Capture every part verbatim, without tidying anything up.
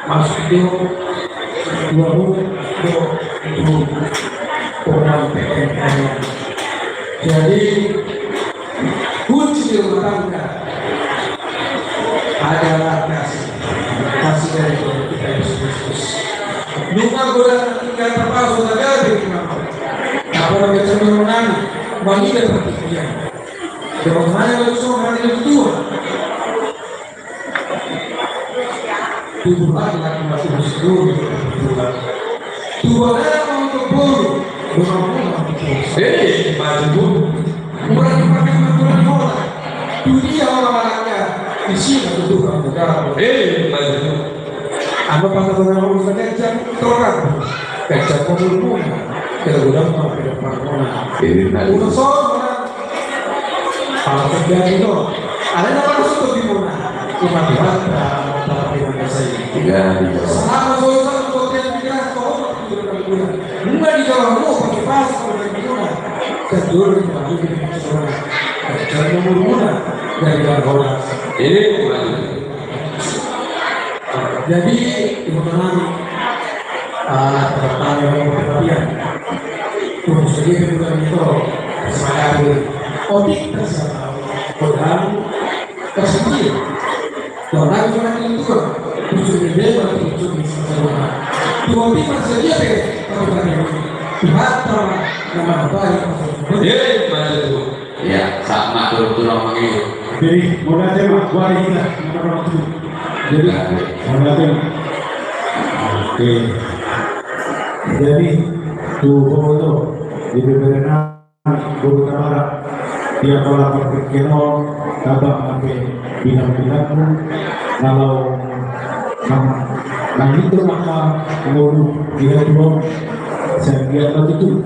Masuk itu, dua bulan itu, itu program P K M. Jadi kunci di rumah tangga adalah kasih, kasih dari Tuhan kita Yesus Kristus. Nunga godang tinggal terpaksa terjadi, apa namanya, cenderung menangis, bagi dan pertikaian. Jangan hanya bersuara di Tuhan. Tubuh laki-laki masih berseluruh. Tubuh anak untuk boru. Rumah-rumah untuk boru. Eh, maju. Kurang dipakai aturan hola. Dunia orang anaknya. Isi untuk Tuhan. Eh, maju. Apa pasal orang bisa kejam? Terang. Kejam pembunuhnya. Kita udah mau ke depan. Eh, maju. Udah soal. Kalau terjadi itu, ada nama masuk ke timur. Cuma Tuhan, ah, tapi yang saya. Tidak, tidak. Selama saya satu kota yang tidak tahu, enggak di dalam rumah, pakai pas, pakai gimana? Kecuali kita masuk di sana. Kecuali murmuna dari dalam hola. Ini bukan. Jadi, ibu tenang, ah, tertarik dengan perhatian. Terus jadi bukan itu, semangat. Otik tersiapa? Kodam tersendiri. Kodam juga itu. Khusus di dewa, khusus di sana. Dua tim masih dia deh. Tuhan nama baik. Eh, baik. Ya, sama tuh tulang mengiu. Jadi, mau datang, Mak, gua ada kita. Jadi, mau datang. Oke. Jadi, tuh, tuh, di B B R N A. Guru Tamara, dia pola berpikir, oh, tambah sampai bilang-bilang, kalau nah itu maka guru dia tuh, saya lihat begitu,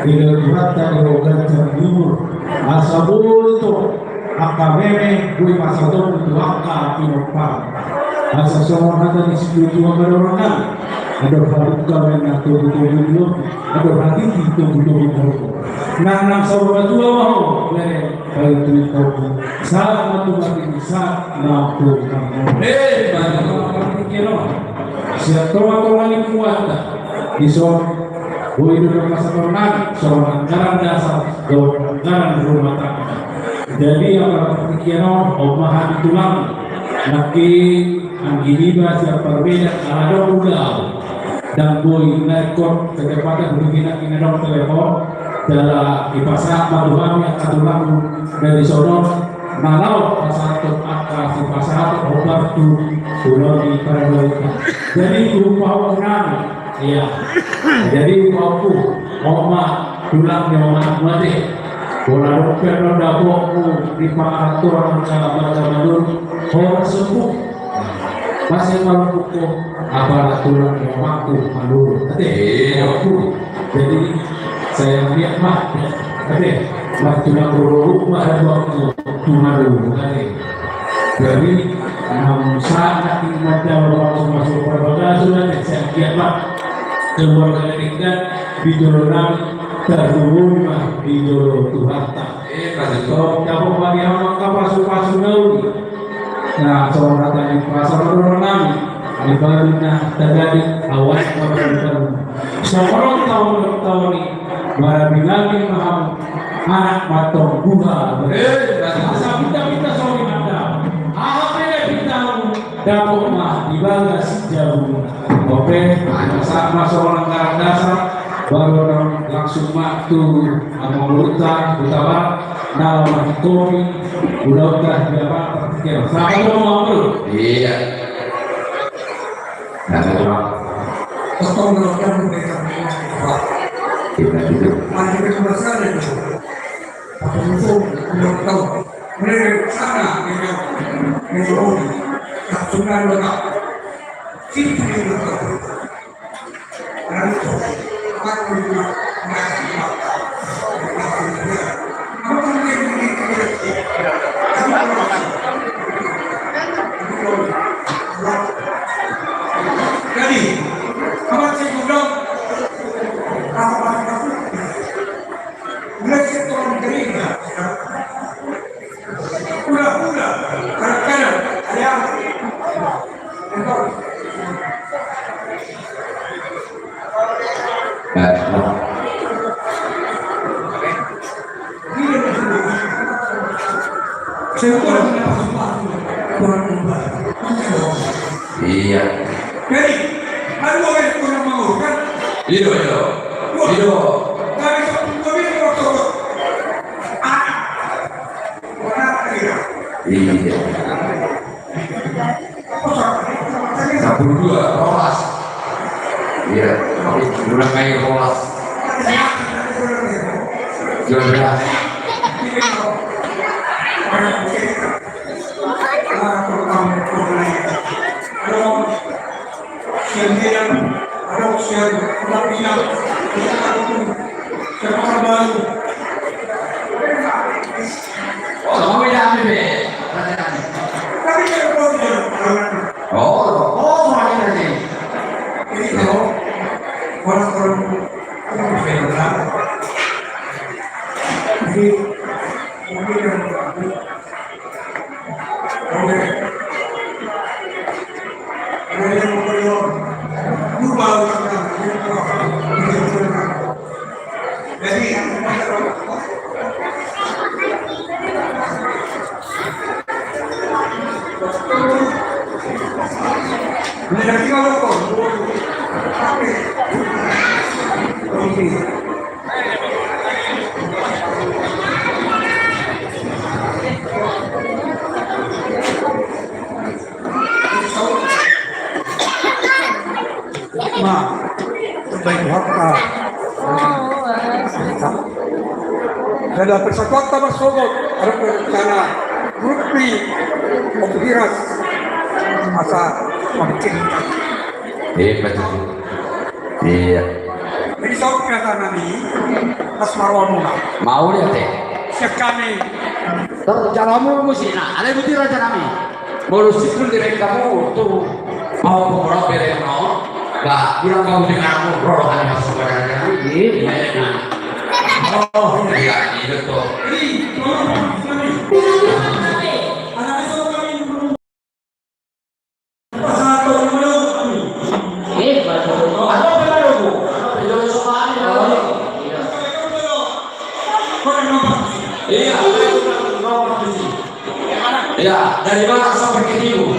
tidak berata kalau ganjar umur, asa bolu tuh, angka meme, gue masa tuh, itu angka pinopar. Asa songon hata ni si tutua, ada orang kan, ada baru kawin, ada betul-betul, ada hati itu betul-betul. Nang, nang saur matua ma ho, bere, baitu tau. Sahat ma tu mati, sahat ma tu mati. Eh, baitu. Siap tonga-tonga ni kuat. Ison, boi do masa tonang, soal anggaran dasar, soal anggaran rumah tangga. Jadi, apa pikiran, omahan tulang, nangkin, anggi niba, siap berbeda, ala dong udah. Dang boi, na ingkon kecepatan, boi na ingkon adong telepon, jala dipasahat ma tu hami angka tulang dari sonon, na laho pasahathon angka sipasahathon hombar tu pulau di Paraguay. Jadi, rupa hukum nami, iya. Jadi, rupa hukum, oma, tulang ni oma, mate. Pola dope non dapotmu di pangaturan angka marga Manurung, horas subuh. Masih malam pukul, apala tulang ni omakku Manurung. Ate, iya. Omakku. Jadi, saya lihat mah. Ate, mah tulang rorok mah ada waktu tu Manurung. Ate. Jadi, namun saat nanti macam waktu masuk perbagasuan, ate, saya lihat mah. Keluarga kita di jolo nami, terhubung mah di jolo Tuhanta. Eh, kasih tau, dapot ma di hamu angka pasu-pasu na uli. Nah, songon hata ni pasu-pasu nami, di baru na tagadi, awas ma baru-baru. Songon taon-taon ni, marabingabing ma hamu, anak ma tong buha. Eh, asa pinta-pinta songon i ma da. Aha pe na pinta hamu, dapot ma di bagas jabu. Oke, nah, sahat ma songon anggaran dasar, baru langsung ma tu Amang Boruta, Huta Barat, na laho mangan kopi, udah-udah dia apa, pikir. Selamat malam, Bang. Iya. Nah, Bang. Potong dulu, kan, mereka. Iya, gitu. Mantap, itu besar itu. Apa itu? Udah tahu. Mereka sana, mereka. Mereka. Sudah lengkap. Sini, sini, lengkap. Jadi, apa sih udah? Udah sih, tolong terima. Udah, udah. Kadang-kadang ada yang Iya. Jadi, kan gua kan kurang mau, kan? Iya, iya. Iya. Iya. Sepuluh dua, rolas. Iya, ulang lagi rolas. Dua belas. Oh, oh, oh, oh, oh, oh. Ma, baik hak. Jadi persatuan ta marsogot, ada rencana grup di Ompiras masa mungkin. Iya, betul. Iya. Jadi saut kata nami, pas marwamuna. Mau lihat ya? Sekali. Terjalamu musina, ada butir aja nami. Molo simpul di rekamu tu mau pemurah bere mau. Ba, bilang kamu dengan aku, roh hanya masuk pada hati. Iya. Oh, iya, iya, betul. Iya, dari mana sampai ke timur?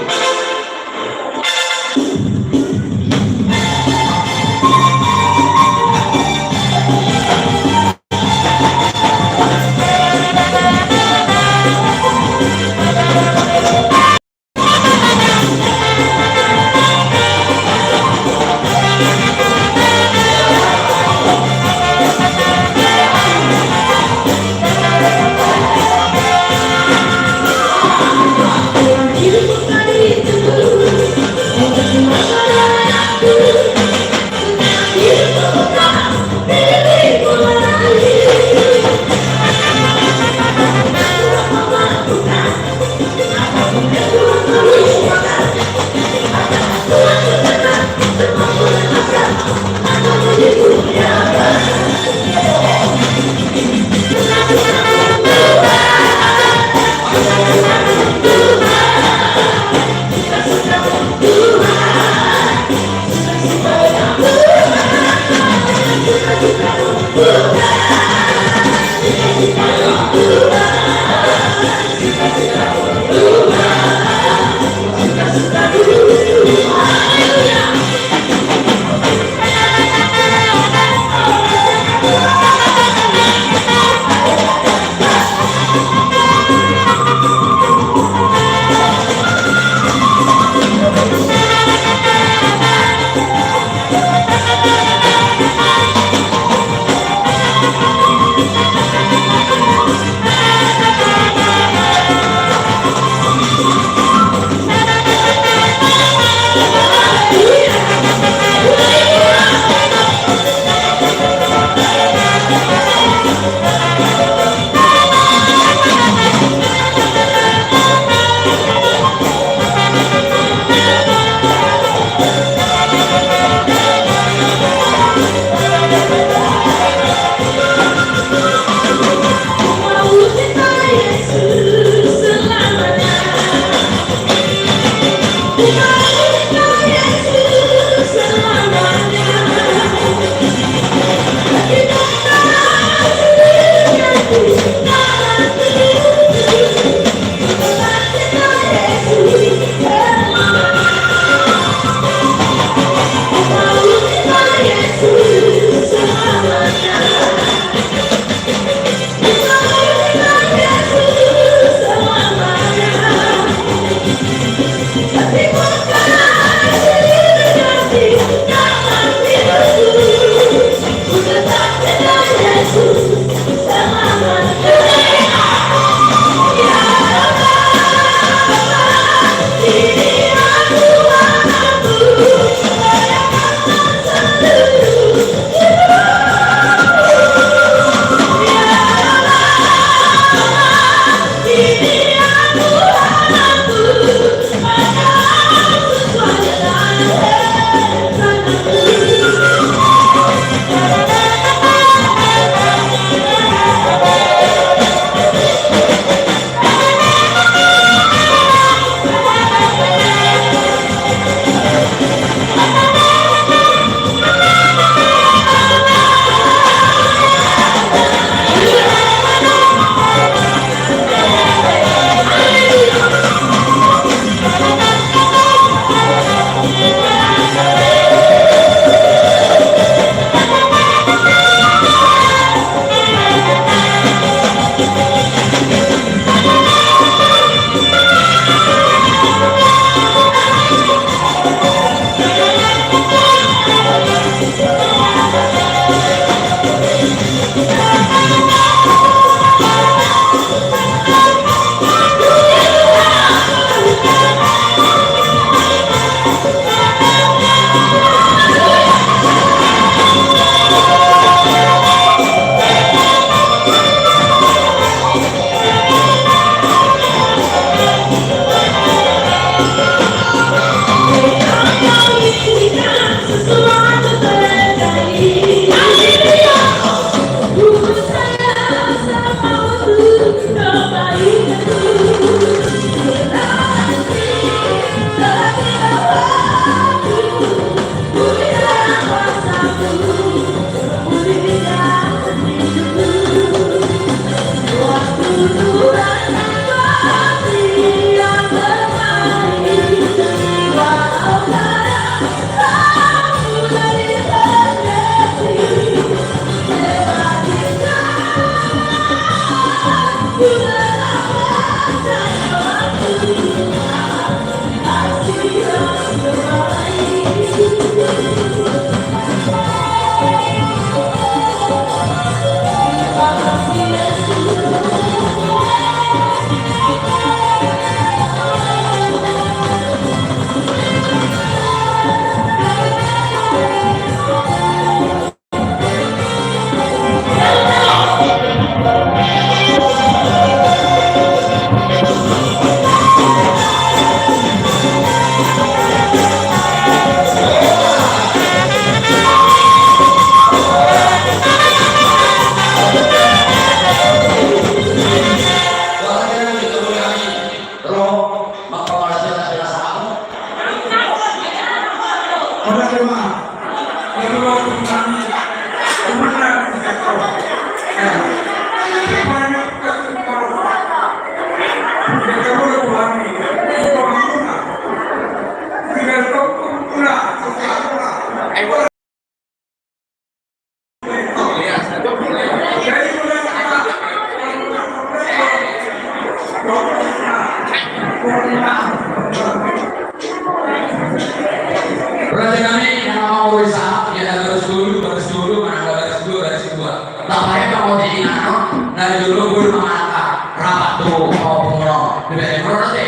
Raja nami, na mamangori sahap, ia na baris dua, baris dua, manang baris dua, baris dua. Tapahe pangoti inano, na jolo boi mangalangka, rapat tu, pahompu muna, di bere muna te.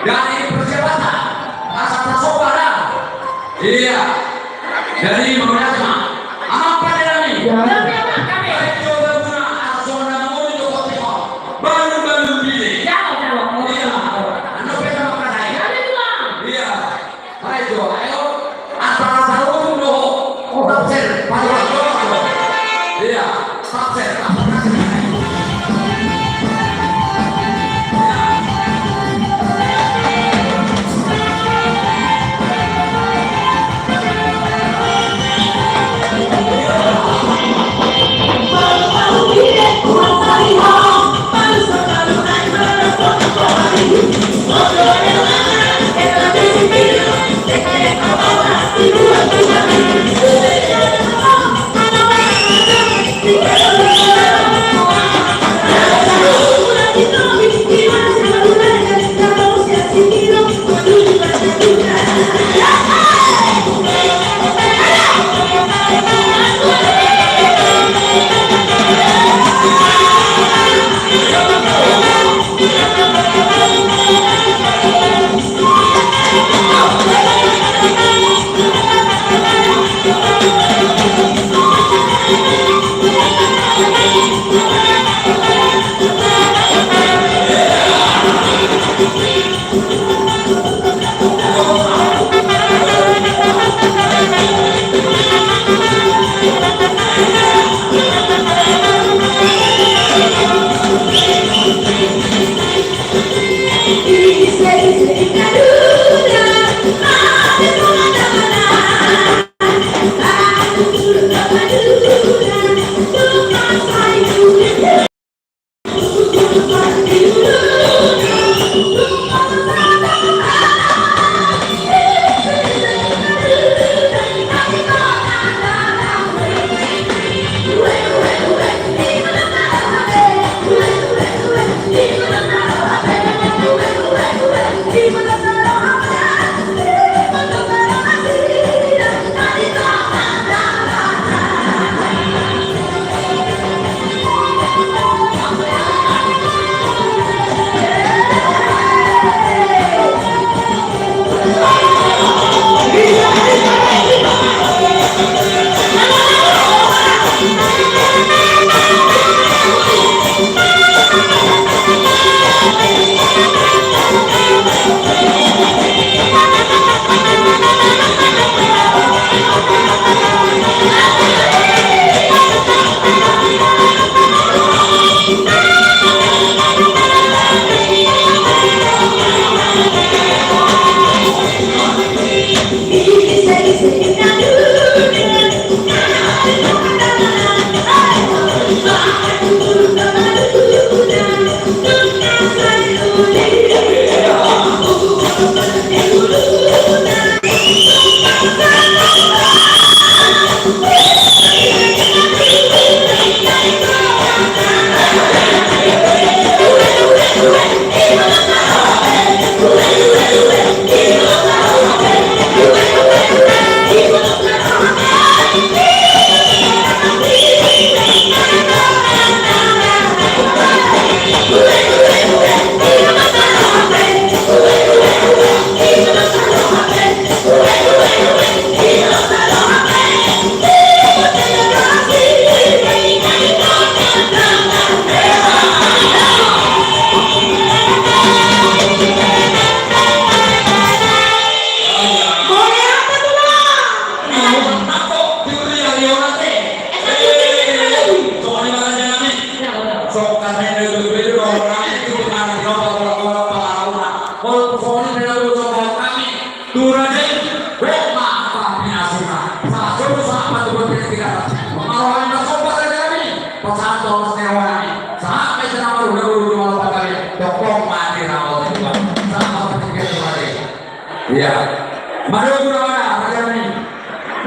Jadi persiapan, asa tasomba da. Ia. Jadi, mauliate ma. Amang pande nami. Ia. Ae jo babuna, asa songon na mangoli do kote ho. Balum-balum bile. Jalo, jalo. Ia. Ando pe na mangkasai. Ia. Ae jo, ayo. Asa, asa untung do ho. Oh, tapser. Paling. Ia.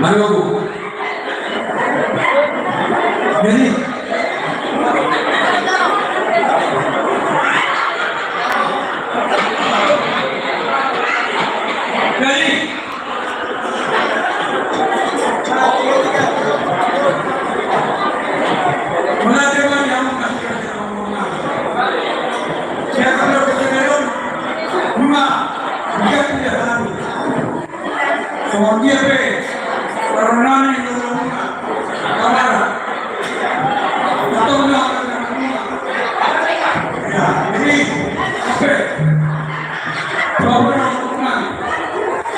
Aduh. Jadi. Jadi. Songon dia pe, peronani, peronani, kamar. Atau enggak, ya, jadi, pe, peronani,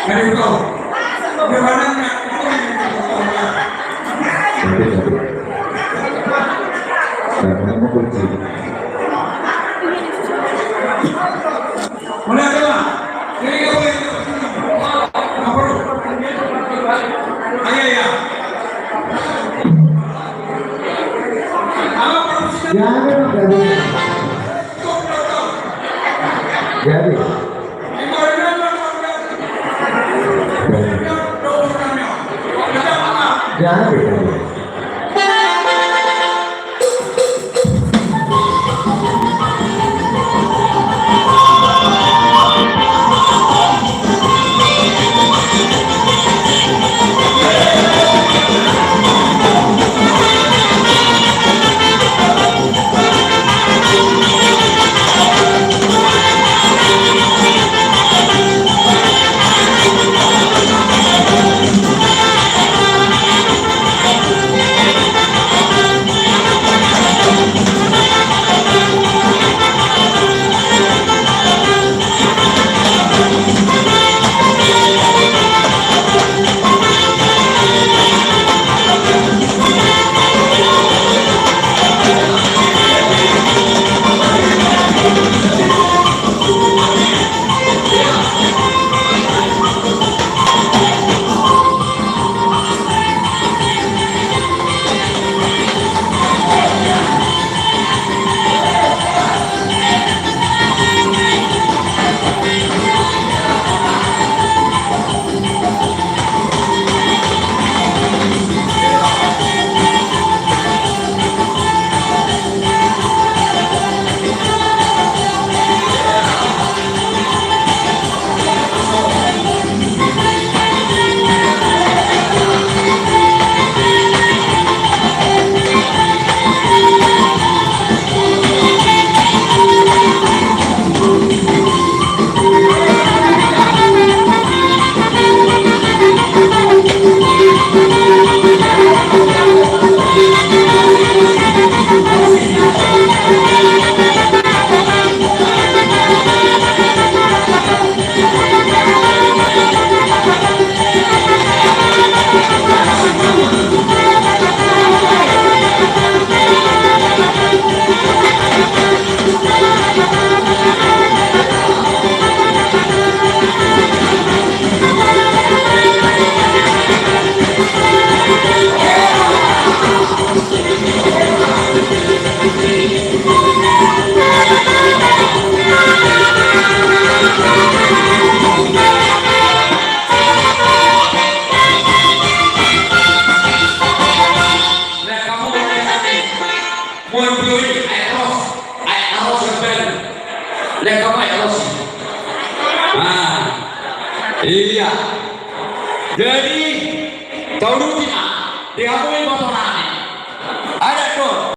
dari itu, dia barangnya, itu yang kita. Nah, ini mau kunci. Jadi, jadi. Jadi. Jadi. Mondoi, aek ros, aek ros yang baru. Lengkap aek ros. Nah, iya. Jadi, tahu dulu tidak? Dia mau ibu apa?